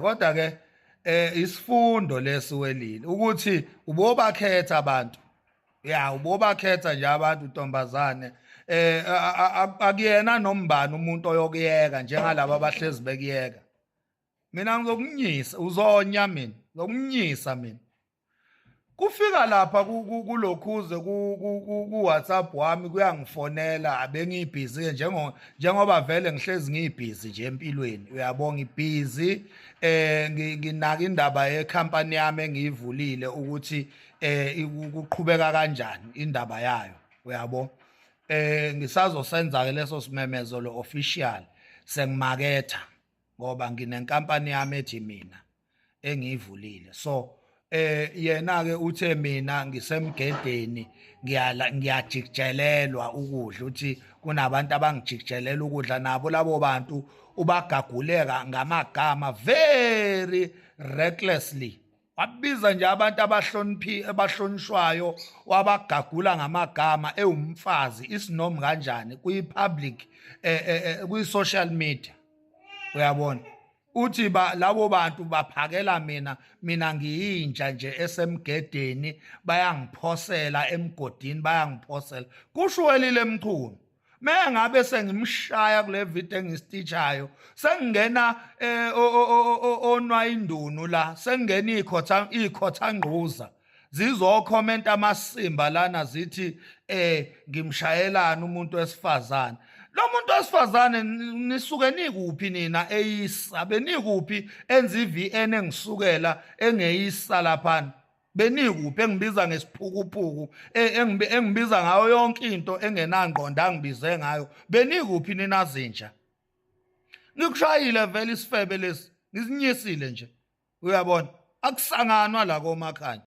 Kodwa ke isifundo lesi welile ukuthi ubobakhetha abantu. Ya, ubobakhetha nje abantu, ntombazane. Akuyena nombani umuntu oyokuyeka njengalabo abahlezi bekuyeka. Mina ngizokunyisa, uzonya mina, ngizokunyisa mina. Kufika lapha kulokhuze ku-WhatsApp wami kuyangifonela, abengibhizi njengoba vele ngihlezi ngibhizi nje empilweni, uyabonga, ngibhizi nginaka indaba yecompany yami engiyivulile ukuthi kuqhubeka kanjani indaba yayo, uyabo. Ngisazosenza ke leso simemezelo official sengimaketha ngoba nginenkampani yami ethi mina engiyivulile. So yena ke uthe mina ngisemgedeni, ngiyala, ngiyajikijelelwa ukudla, uthi kunabantu abangijikijelela ukudla, nabo labo bantu ubagaguleka ngamagama very recklessly. Wabiza nje abantu abahloniphi, abahlonishwayo, wabagagula ngamagama ewumfazi isinomi kanjani kwi-public, kwi-social media, uyabona. Uthi ba labo bantu baphakela mina, mina ngiyinja nje esemgedeni, bayangiphosela emgodini, bayangiphosela, kusho Welile Mchunu. Mengabe sengimshaya kule video engisititshayo, sengingena onwa indunu la, sengingena ikhotha ikhotha ngquza zizokhomenta amasimba lana, zithi ngimshayelana umuntu wesifazane. Lo muntu wesifazane, nisuke nikuphi nina eyisa? Benikuphi enza iVN engisukela engeyisa laphana? Benikuphi engibiza ngesiphukuphuku, engibiza ngayo yonke into engenangqondo angibize ngayo? Benikuphi nina zinja? Ngikushayile vele isifebe lesi, ngisinyisile nje, uyabona, akusanganwa la komakhanya.